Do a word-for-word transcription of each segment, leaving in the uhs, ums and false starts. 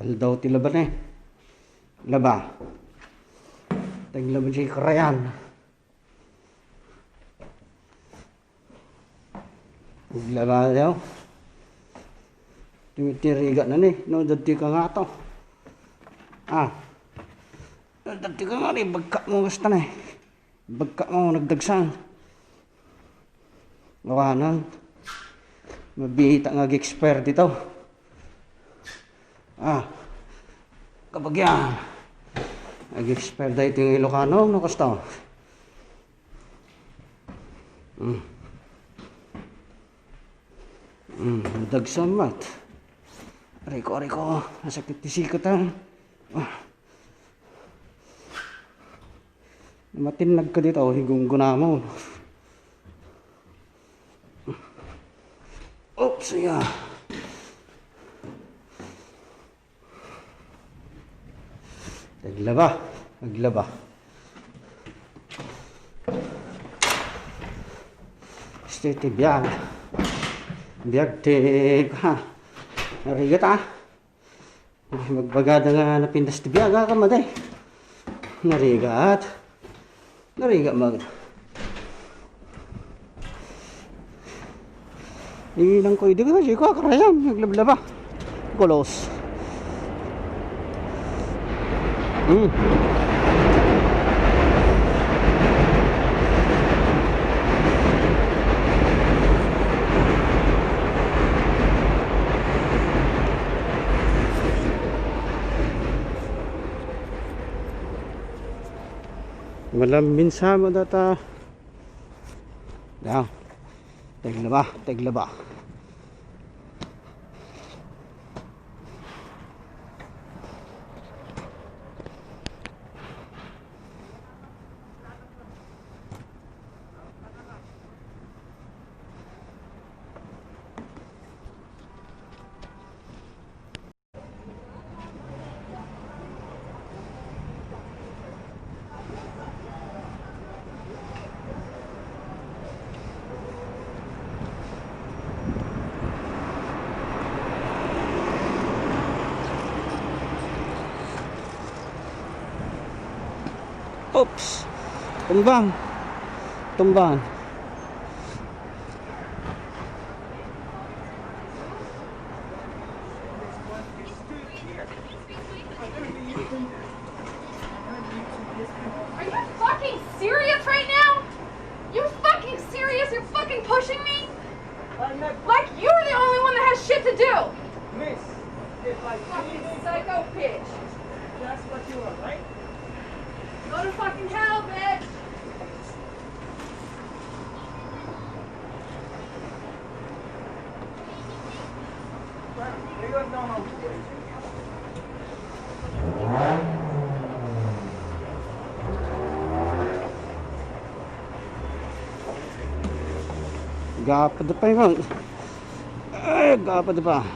Aldaw ti laba ne. Laba. Taglaba diay karayan. Aglaba daw. Ti, ti rigat na ni. No, dati ka nga to. Ah. Dati ka nga ni. Bagka mo gusto na eh. Bagka mo nagdagsan. Awanan. Mabita nga ag-expire dito. Ah. Kabagyan. Ag-expire da iti Ilocano, no, kasta. Hmm. Hmm, dagsa met. Aray ko, aray ko. Nasakit ti sikat, ah. Ah. Matinnag ka dito, higungguna mo. Oops, yeah. Naglaba, naglaba. Stay ti biag. Biag ti, ha. Narigat, ah. Ay, magbagada nga napintas ti biag, ah, kamadi. Narigat. Narigat, mag-, Ilang ko, idi ko, di ko, karayan, naglablaba. Kulos. Hmm. Malambin sa mo data. Yan. Taglaba, taglaba. Oops. Tumbang. Tumbang. Are you fucking serious right now? You fucking serious? You're fucking pushing me? I'm not. Like, you're the only one that has shit to do. Miss, if I Fucking psycho bitch. That's what you are, right? Go to fucking hell, bitch. Gapad pa yun. Ay, gapad pa.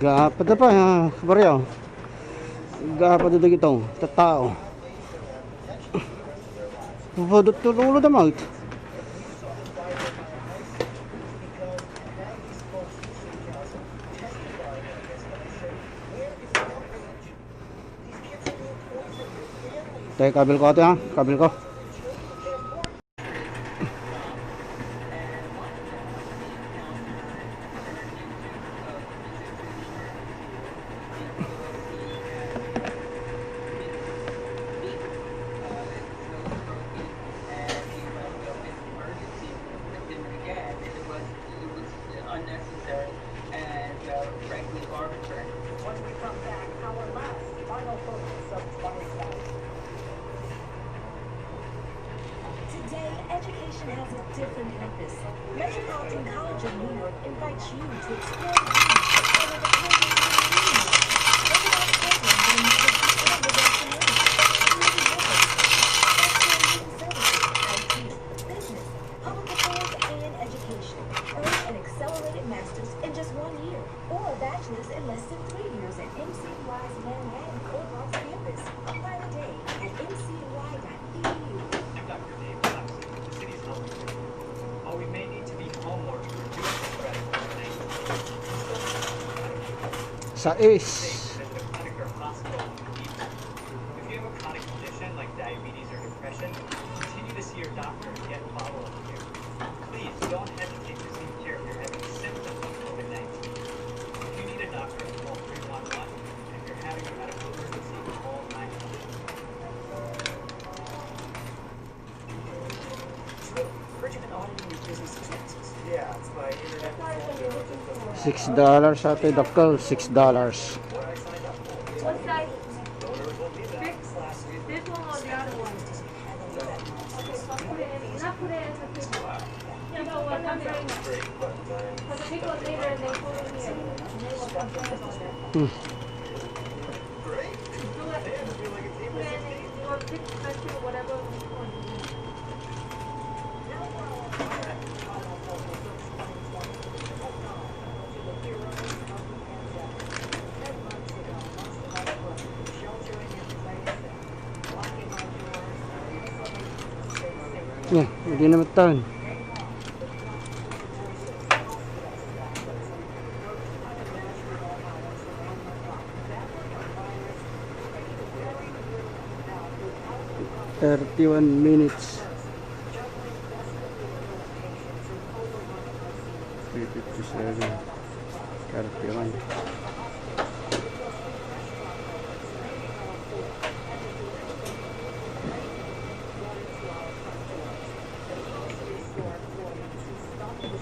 Gapad pa, ah, baryo. Gapad dagito, tattao. Padot to ulo da, mount. Tayo, kabil ko ato, ha? Kabil ko. Education has a different purpose. Metropolitan College of New York invites you to explore the dreams of the California community. Whether it's programs in music and the community, community workers, healthcare and human services, I T, business, public affairs, and education. Earn an accelerated master's in just one year or a bachelor's in less than three years at M C Y's Manhattan or Bronx campus. Apply today at M C Y dot E D U. I'm Doctor Dave Cox, the city's health official. While we may need to be home more to reduce the spread of COVID nineteen, Sais. Visit a clinic or hospital when you need to. If you have a chronic condition like diabetes or depression, continue to see your doctor and get follow-up care. Please don't hesitate to seek care if you're having symptoms of COVID nineteen. If you need a doctor, call three one one. If you're having a medical emergency, call nine one one. Six dollars, ate, dakkel, six dollars. What size? This, this one or the other one? Okay, so put it in, not put it in the fridge. Yeah, but what I'm saying. Because the people later, they put it here. And they will complain about that. Hmm. Yeah, hindi naman taon. Thirty-one minutes. Three fifty-seven. Thirty-one.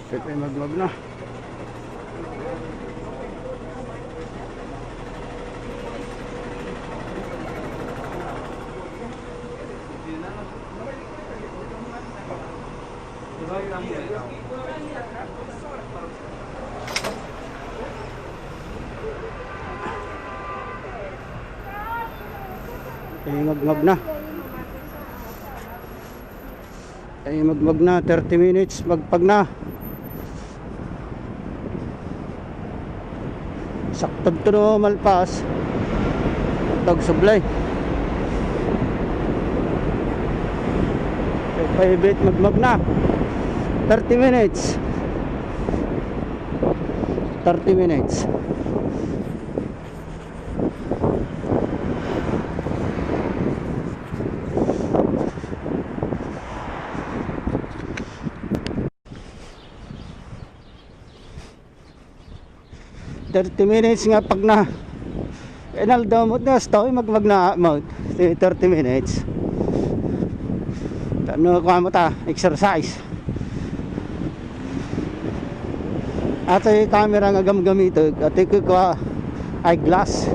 Ito'y magmag na. Eh, magmag na. Ay, magmag na, thirty minutes, magpag na. Sakto to no, malpas. Tag sublay. Ay, paibit, magmag na. Thirty minutes. Thirty minutes. Thirty minutes nga pagna. Inaldaw mo nga stoy magmagna mo. Thirty minutes. Tano ko mo ta exercise. Atoy camera nga gamgamito, atoy ko eyeglass.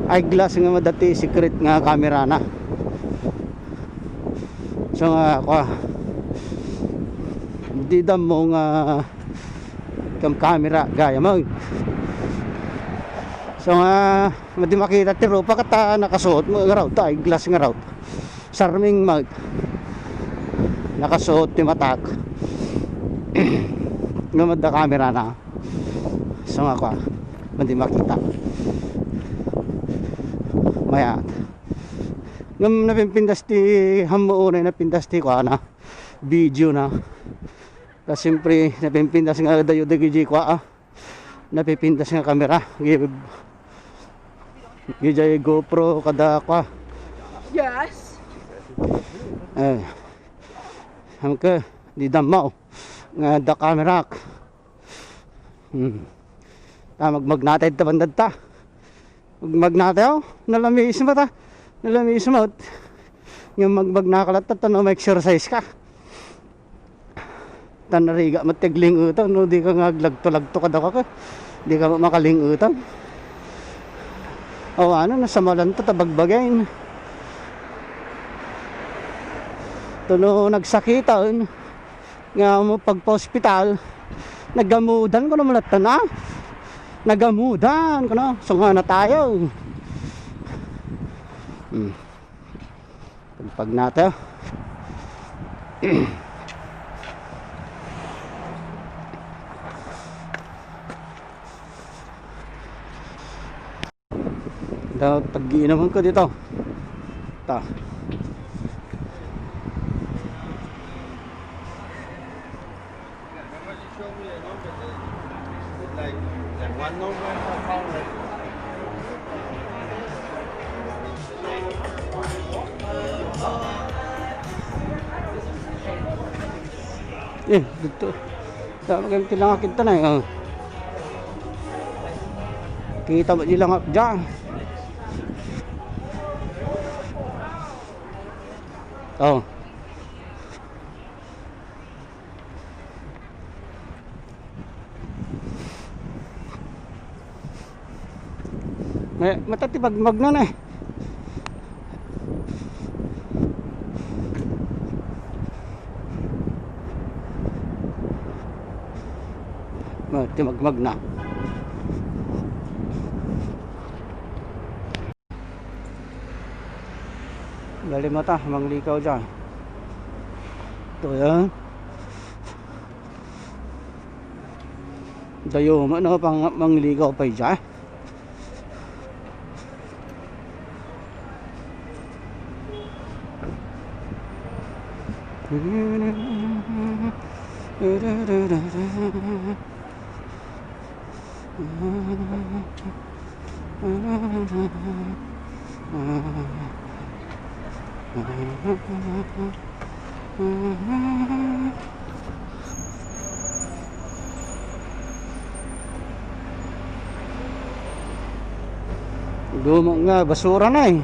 Eyeglass nga madati secret nga camera na. So nga, kwa, di dammo nga kam camera gaya mo. So nga, madi makita ti rupa ket nakasuot mo nga raw, ta eyeglass nga raw. Sarming mag nakasuot ti matak. Nga madda camera na. So nga kwa, madi makita. Mayat. Ngem napimpintas ti hammo unay, napintas ti kuana, video na. Ta siyempre, napimpintas nga dayo dagiti kua, ah. Napipintas nga kamera. Gi-, gijay GoPro kada kua. Yes. Eh. Hamka, di dammo nga da kamera. Hmm. Ta magmagnatay ta bandad ta. Magmagnatay, oh. Nalamiis mo ta. Nalamiis mo. Nga magmagnakalat ta, no, ma-exercise ka. Ta narigat met ti agling-etan, no, di ka nga aglagto-lagto kada ka, ka. Di ka makaling-etan. O, ano, nasamalan ta, ta bagbagain. Ta no, nagsakitan. Nga mo pagpa-hospital, nagamudan ko naman latta na. Nagamudan ko na. So nga na tayo. Hmm. Pagpag na tayo. Dapat pag-iinuman ko dito. Ta. Eh, dito. Tama kayong tinangakin tanay, oh. Kita mo di langak dyan. Oh. May, matati magmagna na eh. Matati magmagna. Lalim mata, manglikaw dyan. Ito yan. Dayo mo, no, pang, manglikaw pa dyan. Duma nga basura na eh.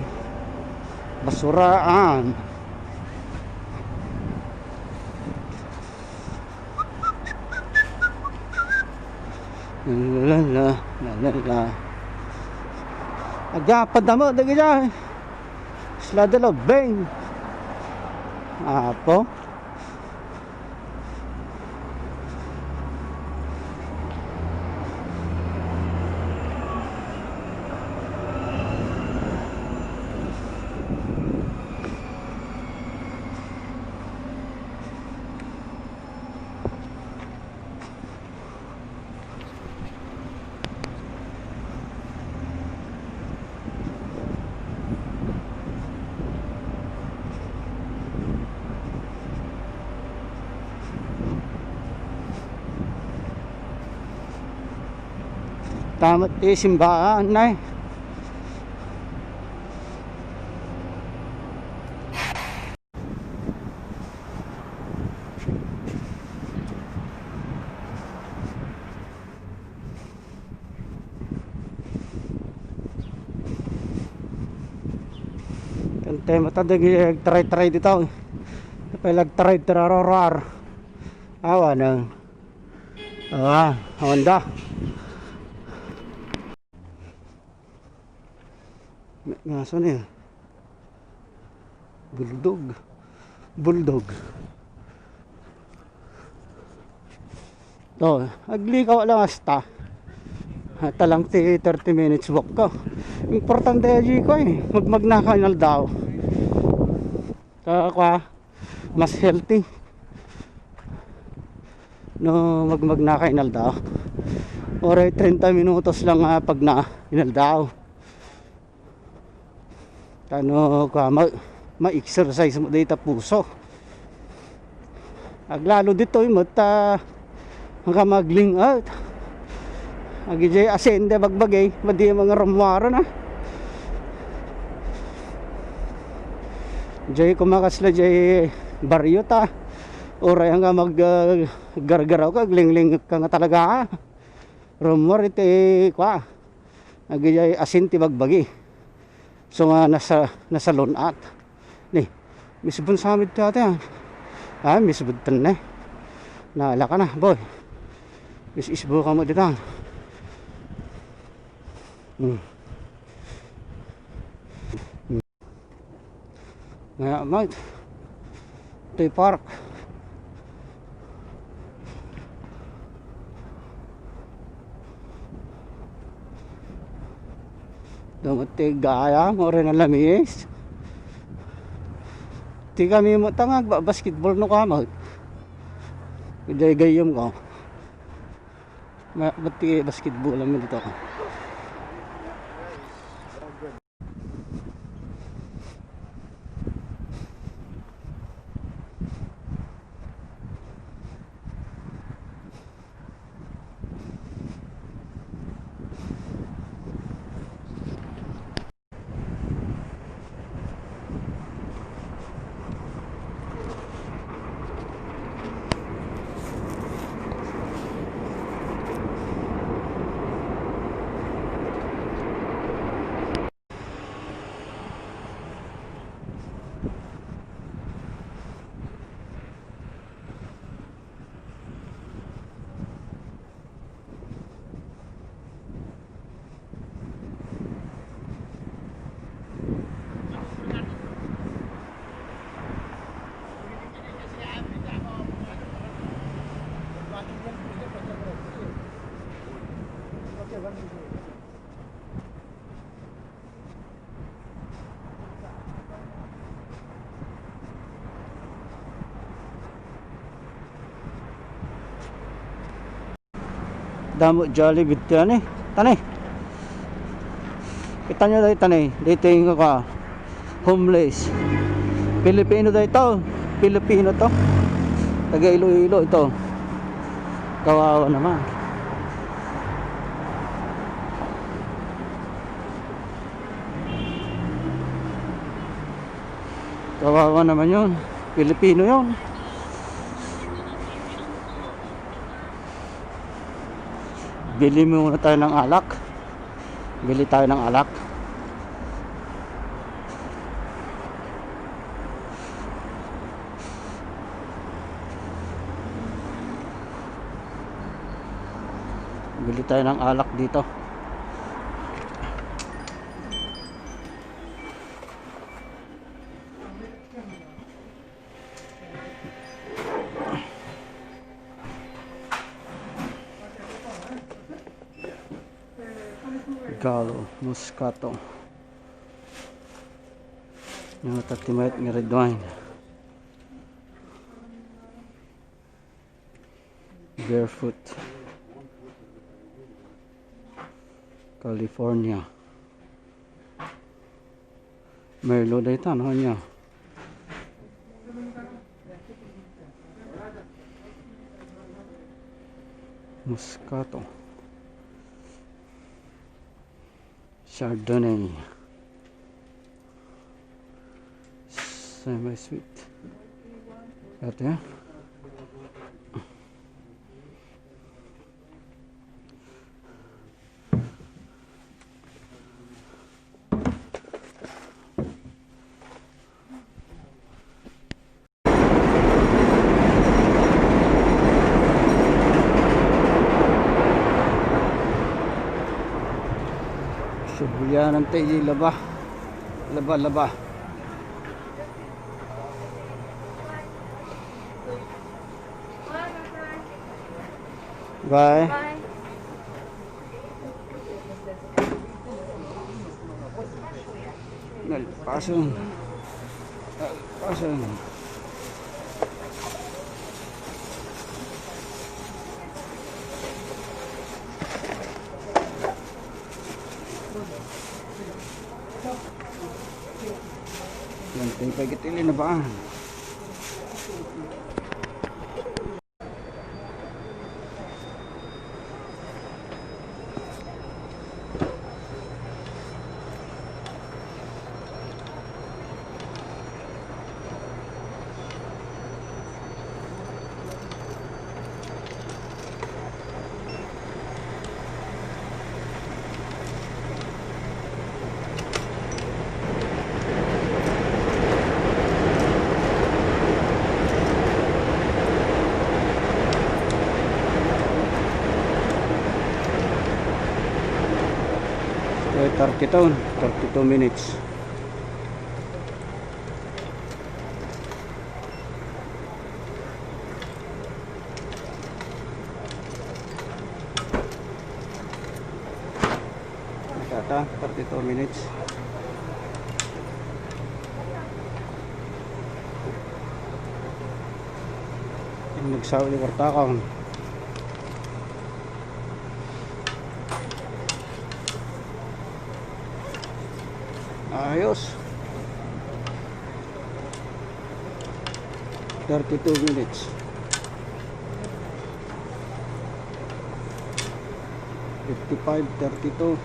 Basuraan. La, la, la, la, la. Aga, padamo, dagiti. Isla de Lobeng. Apo. Tamat ti simbahan na eh. Kante mata dagiti agtaray-taray dita. Pay agtaray tararorar. Awa na. Ah, Honda. May ngaso niya. Bulldog. Bulldog. To, aglikaw lang hasta. Talang ti thirty minutes walk ko. Importante, G ko eh. Magmagna ka inaldaw. Ka, kwa, mas healthy. No, magmagna ka inaldaw. Oray treinta minutos lang, ah, pag na inaldaw. Kano ka ma-, ma-exercise mo dita puso. Aglalo ditoy met, ah, ang kamagling, ah. Agijay asin de bagbagay, madi mga ramwara na. Jay kumakasla jay baryo ta. Uray ang mag, ah, gargaraw ka, aglingling ka nga talaga, ah. Rumor iti, kwa, agijay asin ti bagbagi. So nga nasa, nasalun-at. Ni, misbon sa amin ti ate, ah. Ah, misbon ten ne. Naalaka na, boy. Is-isbo ka mo dita. Hmm. Nga, mate. Ito'y park. Damot ti gayam, uray nalamiis. Ti kami met nga agba-, basketball no kamek. Idiay gayyemko. Ma-, ba't ti basketball amin dito? Damo Jollibee ti ani. Tani. Kita nyo dayta ni. Dayta yung ka. Homeless. Pilipino dayta. Pilipino to. Taga Iloilo ito. Kawawa naman. Kawawa naman yun. Pilipino yun. Bili muna tayo ng alak. Bili tayo ng alak. Bili tayo ng alak dito. Gallo, Moscato. Yung tatimay nga red wine. Barefoot. California. Merlot dayta, no, ania? Moscato. Chardonnay. Semi-sweet. Ito yan. Sibuyanan tayo, laba. Laba, laba. Bye. Bye. Nalpasan. Nalpasan. Yan, tayo pa ikit ili na ba? Eh, thirty-two, thirty-two minutes. Ito, Ah, thirty-two minutes. Yung nagsaw ni Bartakang. Ayos. Thirty-two minutes. Fifty-five, thirty-two,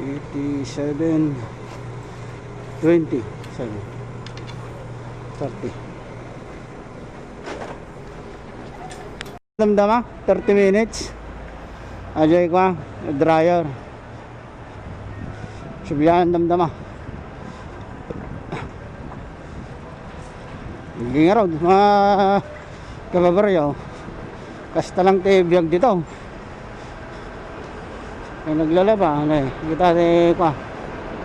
eighty-seven, twenty-seven, thirty. Damdama, thirty minutes. Ajay ko, ah, dryer. Subian damdama. Naging araw, mga kababaryo. Kasta lang ti biag dito. Ay, naglalaba, ano eh. Kita ti, kwa,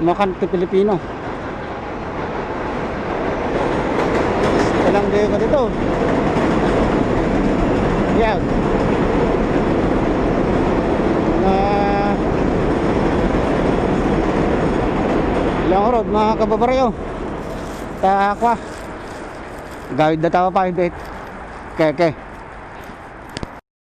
makan ti Pilipino. Kasta lang di ko dito. Yan. Ah, ilang road, mga kababaryo. Ta, kwa. Gawid na tama pa, hindi. Keke.